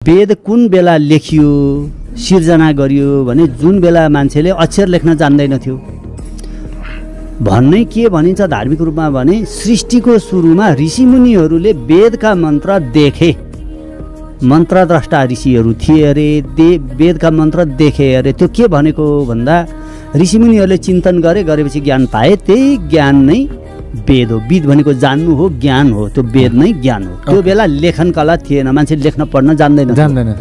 वेद कुन बेला लेखियो सिर्जना गरियो भने जुन बेला मान्छेले अक्षर लेख्न जान्दैन थियो भन्नै के भनिन्छ धार्मिक रूपमा भने सृष्टिको सुरुमा ऋषिमुनिहरूले वेदका मन्त्र देखे। मन्त्रद्रष्टा ऋषिहरू थिए अरे, वेदका मन्त्र देखे अरे। त्यो के भनेको भन्दा ऋषिमुनिहरूले चिन्तन गरेपछि ज्ञान पाए, त्यही ज्ञान नै वेद हो। विद भनेको जान्नु हो, ज्ञान हो, त्यो वेद नै ज्ञान हो। त्यो बेला लेखन कला थिएन, मान्छे लेख्न पढ्न जान्दैन थियो।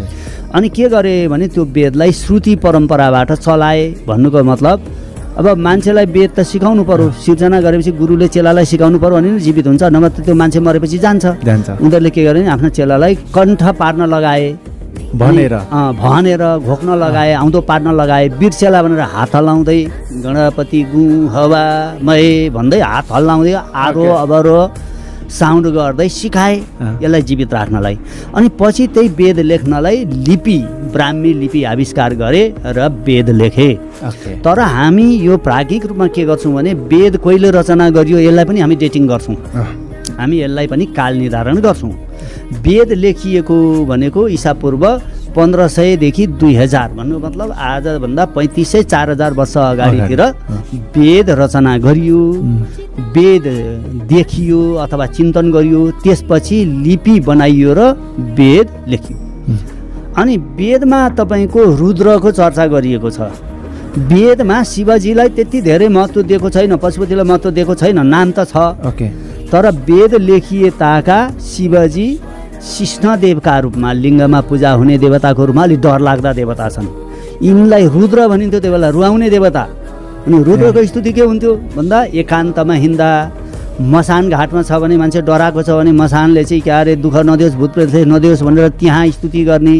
अनि के गरे भने त्यो वेदलाई श्रुति परम्पराबाट चलाए। भन्नुको मतलब अब मान्छेलाई वेद त सिकाउनु पर्यो, सिर्जना गरेपछि गुरुले चेलालाई सिकाउनु पर्यो भने जीवित हुन्छ, नभए त्यो मान्छे मरेपछि जान्छ। उनीहरूले के गरे, आफ्नो चेलालाई कण्ठ पार्न लगाए, भनेर घोक्न लगाए, आउँदो पार्न लगाए। बिर्सेला भनेर हात हल्लाउँदै गणपति गु हवा मय भन्दै हात हल्लाउँदै आरो अबरो साउन्ड गर्दै सिकाए यसलाई जीवित राख्नलाई। अनि पछि त्यही वेद लेख्नलाई लिपि, ब्राह्मी लिपि आविष्कार गरे र वेद लेखे। तर हामी यो प्राज्ञिक रूपमा के गर्छौँ भने वेद कहिले रचना गरियो यसलाई पनि हामी डेटिङ गर्छौँ, हामी यसलाई पनि काल निर्धारण गर्छौँ। वेद लेखिएको भनेको ईसापूर्व 1500 देखि 2000 भन्नु मतलब आजभन्दा 3500-4000 वर्ष अगाडितिर वेद रचना गरियो, वेद देखियो अथवा चिन्तन गरियो, त्यसपछि लिपि बनाइयो र वेद लेखियो। अनि वेदमा तपाईँको रुद्रको चर्चा गरिएको छ। वेदमा शिवजीलाई त्यति धेरै महत्त्व दिएको छैन, पशुपतिलाई महत्त्व दिएको छैन, नाम त छ। तर वेद लेखिए ताका शिवजी कृष्णदेवका रूपमा लिङ्गमा पूजा हुने देवताको रूपमा अलिक डरलाग्दा देवता छन्। यिनलाई रुद्र भनिन्थ्यो, त्यो बेला रुवाउने देवता। अनि रुद्रको स्तुति के हुन्थ्यो भन्दा एकान्तमा हिँड्दा, मसान घाटमा छ भने मान्छे डराएको छ भने मसानले चाहिँ क्या अरे दुःख नदियोस्, भूतप्रेत नदियोस् भनेर त्यहाँ स्तुति गर्ने।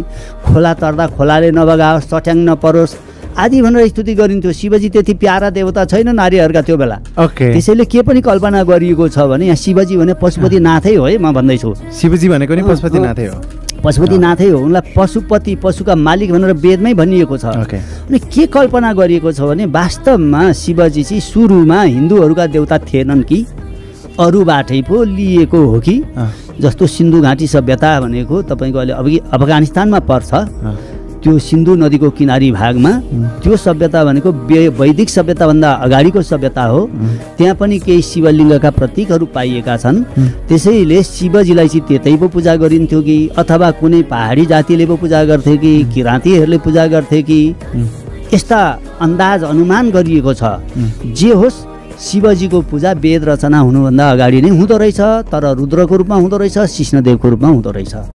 खोला तर्दा खोलाले नबगाओस्, चट्याङ नपरोस् आदि भनेर स्तुति गरिन्थ्यो। शिवजी त्यति प्यारा देवता छैन नारीहरूका त्यो बेला। त्यसैले के पनि कल्पना गरिएको छ भने यहाँ शिवजी भने पशुपति नाथै हो है, म भन्दैछु। शिवजी भनेको नि पशुपति नाथै हो, पशुपति नाथै हो। उनलाई पशुपति, पशुका मालिक भनेर वेदमै भनिएको छ। अनि के कल्पना गरिएको छ भने वास्तवमा शिवजी चाहिँ सुरुमा हिन्दूहरूका देवता थिएनन् कि अरूबाटै पो लिएको हो कि। जस्तो सिन्धु घाटी सभ्यता भनेको तपाईँको अहिले अफगानिस्तानमा पर्छ, त्यो सिन्धु नदीको किनारी भागमा त्यो सभ्यता भनेको वैदिक सभ्यताभन्दा अगाडिको सभ्यता हो। त्यहाँ पनि केही शिवलिङ्गका प्रतीकहरू पाइएका छन्। त्यसैले शिवजीलाई चाहिँ त्यतै पो पूजा गरिन्थ्यो कि अथवा कुनै पहाडी जातिले पो पूजा गर्थे कि किराँतीहरूले पूजा गर्थे कि, यस्ता अन्दाज अनुमान गरिएको छ। जे होस्, शिवजीको पूजा वेद रचना हुनुभन्दा अगाडि नै हुँदो रहेछ, तर रुद्रको रूपमा हुँदो रहेछ, कृष्णदेवको रूपमा हुँदो रहेछ।